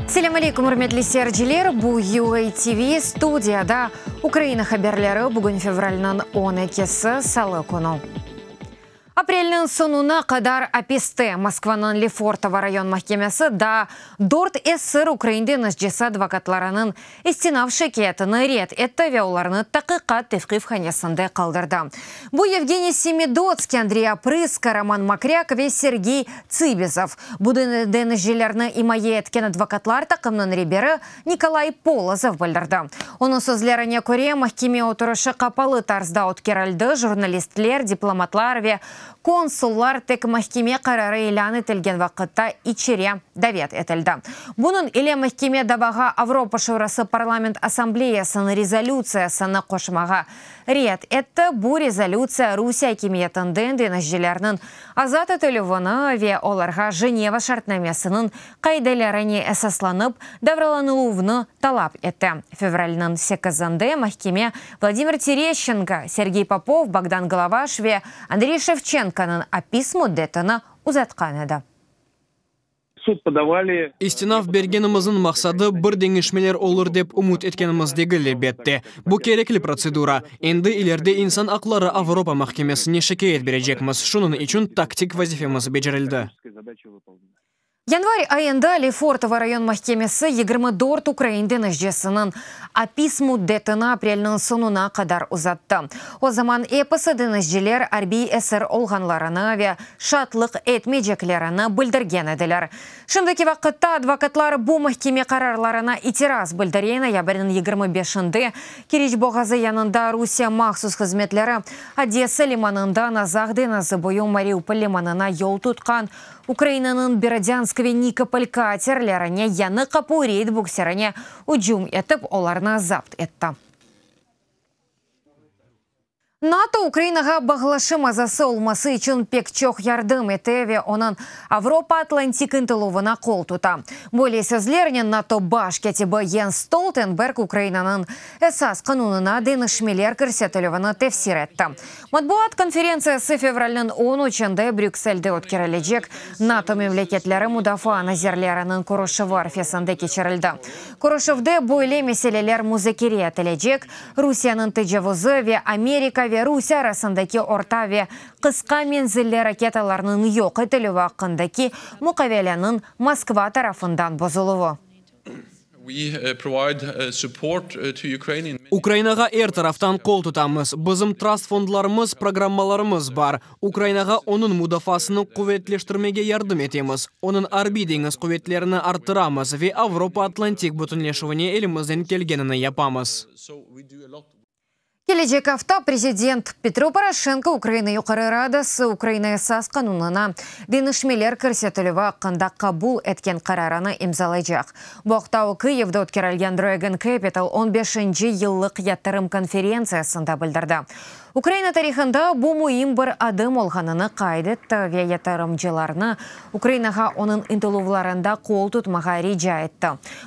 Selâm aleyküm, ürmetli seyirciler! Bu UA TV, studiyada Ukraina haberleri, bugün fevralniñ on ekisi, salı künü. Aprelniñ soñuna qadar apiste Moskvanıñ Lefortovo rayon mahkemesi daa dört esir ukrain deñizcisi advokatlarınıñ istinaf şikâyetini red etti ve olarnı taqiqat tevqifhanesinde qaldırdı. Bu Yevgeniy Semidotskiy, Andrey Oprısko, Roman Mokrâk ve Sergey Tsıbizov. Bu deñizcilerni imaye etken advokatlar taqımnıñ reberi Nikolay Polozov bildirdi. Onıñ sözlerine köre, mahkeme oturışı qapalı tarzda ötkerildi, jurnalistler, diplomatlar ve konsullar tek mahkeme qararı ilân etilgen vaqıtta içeri davet etildi. Bunıñ ile mahkeme davağa Avropa Şurası Parlament Assambleyasınıñ rezolütsiyasını qoşmağa red etti, bu rezolütsiya Rusiye akimiyetinden deñizcilerniñ azat etilüvini ve olarğa Jeneva şartnamesiniñ qaidelerine esaslanıp davralanıluvnı talap etti. Fevralniñ sekizinde mahkeme Vladimir Tereşçenko, Sergey Popov, Bogdan Golovaş ve Andrey Şevçenkonıñ apis müddetini uzatqan edi. Sud podavali. İstinaf bergenimizniñ maqsadı, bir deñişmeler olur dep ümüt etkenimiz degil, elbette. Bu kerekli protsedura. Endi ileride İnsan aqları Avropa mahkemesine şikâyet berecekmiz, şunıñ içün taktik vazifemiz becerildi. Yanvar ayında Lefortovo rayon mahkemesi 24 ukrain deñizcisiniñ apis müddetini aprelniñ soñuna qadar uzattı. O zaman episi deñizciler arbiy esir olğanlarını ve şaatlıq etmeyceklerini bildirgen ediler. Şimdiki vaqıtta advokatlar bu mahkeme qararlarına itiraz bildire. Noyabrniñ 25-nde Keriç boğazı yanında Rusiye mahsus hızmetleri Odesa limanından Azaq deñizi boyu Mariupol limanına yol tutqan Ukrainanıñ Berdânsk ve Nikopol katerlerine Yañı Qapu reyd buksirine ücüm etip, olarnı zapt etti. NATO Ukrainağa bağlaşım azası olması içün pek çoq yardım ete ve onıñ Avropa Atlantik ıntıluvına qol tuta. Böyle sözlernen NATO baş kâtibi Jens Stoltenberg Ukrainanıñ Esas qanunına deñişmeler kirsetilüvini tefsir etti. Matbuat konferentsiyası fevralniñ on üçünde Brükselde ötkerilecek NATO memleketleri mudafaa nazirleriniñ körüşüvi arfesinde keçirildi. Körüşüvde böyle meseleler muzakere etilecek, Rusiyeniñ tecavuzı ve Amerika ve Rusiye arasındaki orta ve qısqa menzilli raketalarnıñ yoq etilüvi aqqındaki muqaveleniñ Moskva tarafından bozuluvı. Ukrainağa er taraftan qol tutamız. Bizim trast fondlarımız, programmalarımız bar. Ukrainağa onıñ mudafaasını quvetleştirmege yardım etemiz, onıñ arbiy-deñiz quvetlerini arttıramız ve Avropa-Atlantik bütünleşüvine elimizden kelgenini yapamız. Kelecek afta prezident Petro Poroşenko Ukraina Yuqarı Radası Ukraina Esas qanunına deñişmeler kirsetilüvi aqqında qabul etken qararını imzalaycaq. Bu aqta o Kıyivde ötkerilgen Dragon Capital on beşinci yıllıq yatırım konferentsiyasında bildirdi. Ukraina tarihında bu müim bir adım olğanını qayd etti ve yatırımcılarnı Ukrainağa onıñ ıntıluvlarında qol tutmağa rica etti.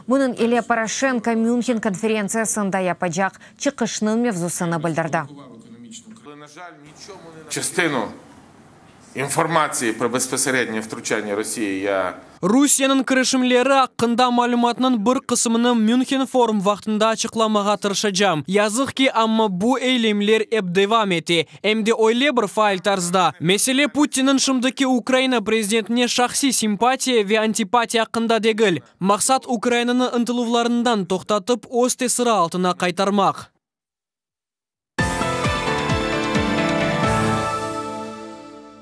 Bunıñ ile Poroşenko Münhen konferentsiyasında yapacaq çıqışnıñ mevzusını bildirdi. Rusiyeniñ kirişimleri aqqında malümatnıñ bir qısımını Münhen forum vaqtında açıqlamağa tırışacam. Yazıq ki, amma bu eylemler ep devam ete, em de öyle bir faal tarzda. Mesele Putinniñ şimdiki Ukraina prezidentine şahsiy simpatiya ve antipatiya aqqında degil. Maqsat Ukrainanı ıntıluvlarından toqtatıp, öz tesiri altına qaytarmaq.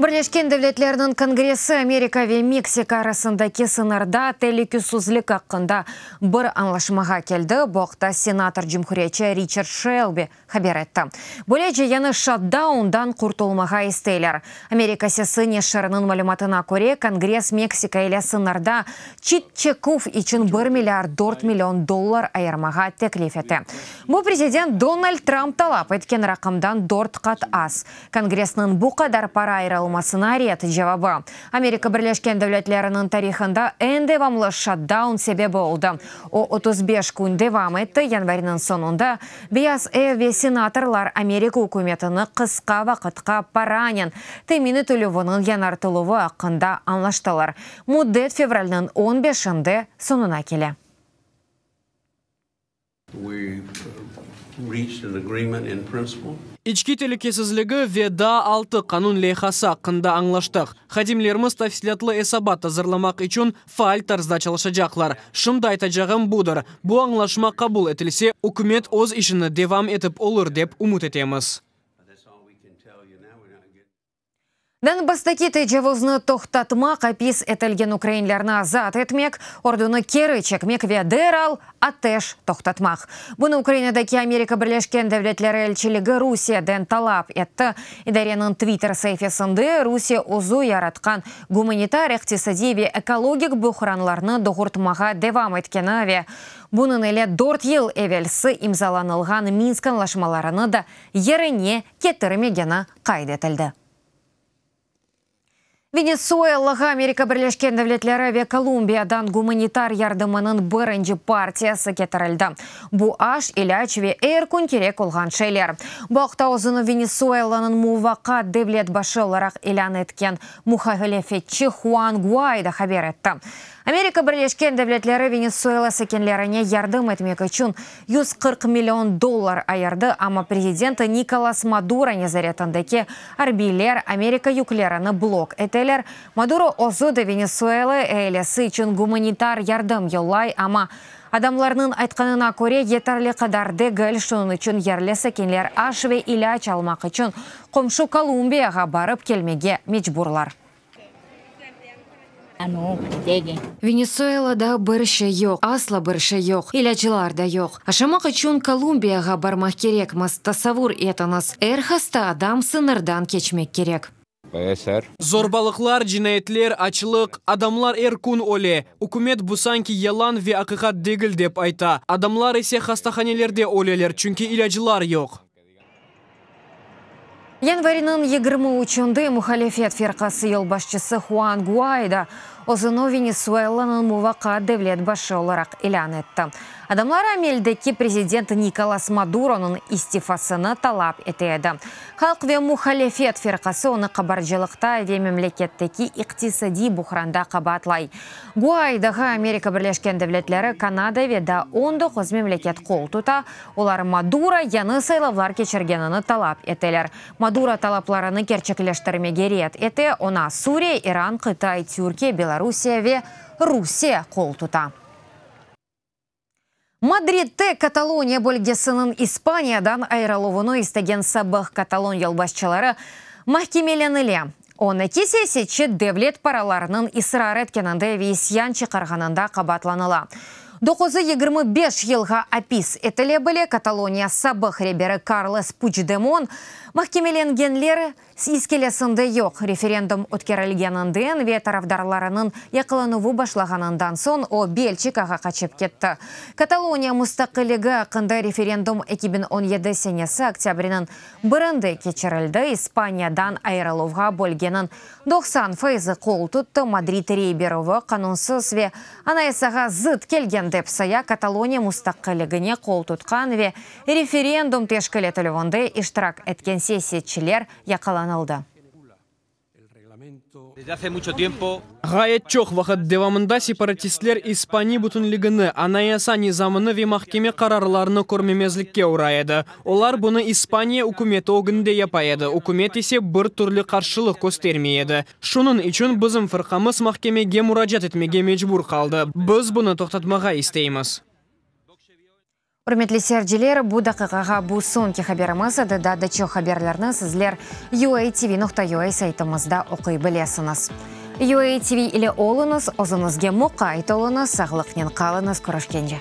Birleşken Devletlerniñ Kongressi Amerika ve Meksika arasındaki sıñırda telükesizlik aqqında bir añlaşmağa keldi. Bu aqta senator-cumhuriyetçi Riçard Şelbi haber etti. Böylece, yañı şatdaundan qurtulmağa isteyler. Amerika sesi neşiriniñ malümatına köre, Kongress Meksika ile sıñırda çit çeküv içün bir milliard dört million dollar ayırmağa teklif ete. Bu, prezident Donald Trump talap etken raqamdan dört qat az. Kongressniñ bu qadar para ayırılmasına red cevabı, Amerika Birleşken Devletleriniñ tarihında eñ devamlı şatdaun sebebi oldı, o, 35 kün devam etti, yanvarniñ soñunda Beyaz Ev ve senatorlar Amerika ükümetini qısqa vaqıtqa paranen temin etilüviniñ yañartıluvı aqqında añlaştılar. Müddet fevralniñ on beşinde soñuna kele. We reached an agreement in principle. İçki telükesizligi ve daa altı qanun leyhası aqqında añlaştıq. Hadimlerimiz tafsilâtlı esabat azırlamaq içün faal tarzda çalışacaqlar. Şimdi aytacağım budır, bu añlaşma qabul etilse, ükümet öz işini devam etip olur, dep ümüt etemiz. Donbasstaki tecavuznı toqtatmaq, apis etilgen ukrainlerni azat etmek, ordunı keri çekmek ve deral ateş toqtatmaq. Bunı Ukrainadaki Amerika Birleşken Devletleri elçiligi Rusiyeden talap etti. İdareniñ Twitter saifesinde Rusiye özü yaratqan gumanitar, iqtisadiy ve ekologik buhranlarnı doğurtmağa devam etkeni ve bunıñ ile dört yıl evelsi imzalanılğan Minsk añlaşmalarını da yerine ketirmegeni qayd etildi. Venesuelağa Amerika Birleşken Devletleri ve Kolumbiyadan gumanitar yardımınıñ birinci partiyası ketirildi. Bu aş, ilâc ve er kün kerek olğan şeyler. Bu aqta özüni Venesuelanıñ muvaqqat devlet başı olaraq ilân etken muhalefetçi Huan Guaydo haber etti. Amerika Birleşken Devletleri Venesuela sakinlerine yardım etmek içün 140 million dollar ayırdı, amma prezident Nikolas Maduro nezaretindeki arbiyler Amerika yüklerini blok eteler. Maduro özü de Venesuela ealisi içün gumanitar yardım yollay, amma, adamlarnıñ aytqanına köre, yeterli qadar degil, şunıñ içün yerli sakinler aş ve ilâc almaq içün qomşu Kolumbiyağa barıp kelmege mecburlar. Venesuelada bir şey yoq, asla bir şey yoq, ilâclar da yoq. Aşamaq içün Kolumbiyağa barmaq kerekmiz, tasavur etiñiz, er hasta adam sıñırdan keçmek kerek. Zorbalıqlar, cinayetler, açlıq, adamlar er kün öle. Ükümet bu sanki yalan ve aqiqat degil dep ayta. Adamlar ise hastahanelerde öleler, çünki ilâclar yoq. Yanvarniñ 23-nde muhalefet firqası yolbaşçısı Huan Guaydo özüni Venesuelanıñ muvaqqat devlet başı olaraq ilân etti. Adamlar ameldeki prezident Nikolas Maduronıñ istifasını talap ete edi. Halq ve muhalefet firqası onı qabarcılıqta ve memleketteki iqtisadiy buhranda qabaatlay. Guaydoğa Amerika Birleşken Devletleri, Kanada ve daa 19 memleket qol tuta, Olar Maduro yañı saylavlar keçirgenini talap eteler. Maduro talaplarını kerçekleştirmege red ete, oña Suriye, İran, Qıtay, Türkiye, Belorusiye ve Rusiye qol tuta. Madridde Kataloniya bölgesiniñ İspaniyadan ayırıluvını istegen sabıq katalon yolbaşçıları mahkemelenile. 12 siyasetçi devlet paralarınıñ israr etkeninde ve isyan çıqarğanında qabaatlanıla. Doquzı 25 yılğa apis etile bile, Kataloniya sabıq reberi Karles Puçdemon mahkemelengenler iskelesinde yoq. Referendum ötkerilgeninden ve tarafdarlarınıñ yaqalanuvı başlağanından soñ o Belçikağa qaçıp ketti. Kataloniya mustaqilligi aqqında referendum 2017 senesi oktâbriniñ Birinde keçirildi, İspaniyadan ayırıluvğa bölgeniñ 90 fayızı qol tuttı, Madrid rey berüvi qanunsız ve Anayasağa zıt kelgen dep saya, Kataloniya mustaqilligine qol tutqan ve referendum teşkil etilüvinde iştirak etken siyasetçiler yaqalanıldı. Ğayet çoq vaqıt devamında separatistler İspaniy bütünligini, anayasa nizamını ve mahkeme qararlarını körmemezlikke ura edi. Olar bunı İspaniya ükümeti ögünde yapa edi, ükümet ise bir türlü qarşılıq köstermey edi. Şunıñ içün bizim fırqamız mahkemege muracaat etmege mecbur qaldı. Biz bunı toqtatmağa isteymiz. Ürmetli seyirciler, bu daqiqağa bu soñki haberimiz edi. Daa da çoq haberlerni sizler UATV.UA saytımızda oquy bilesiñiz. UATV ile oluñız, özüñizge muqayt oluñız, sağlıqnen qalıñız, körüşkence.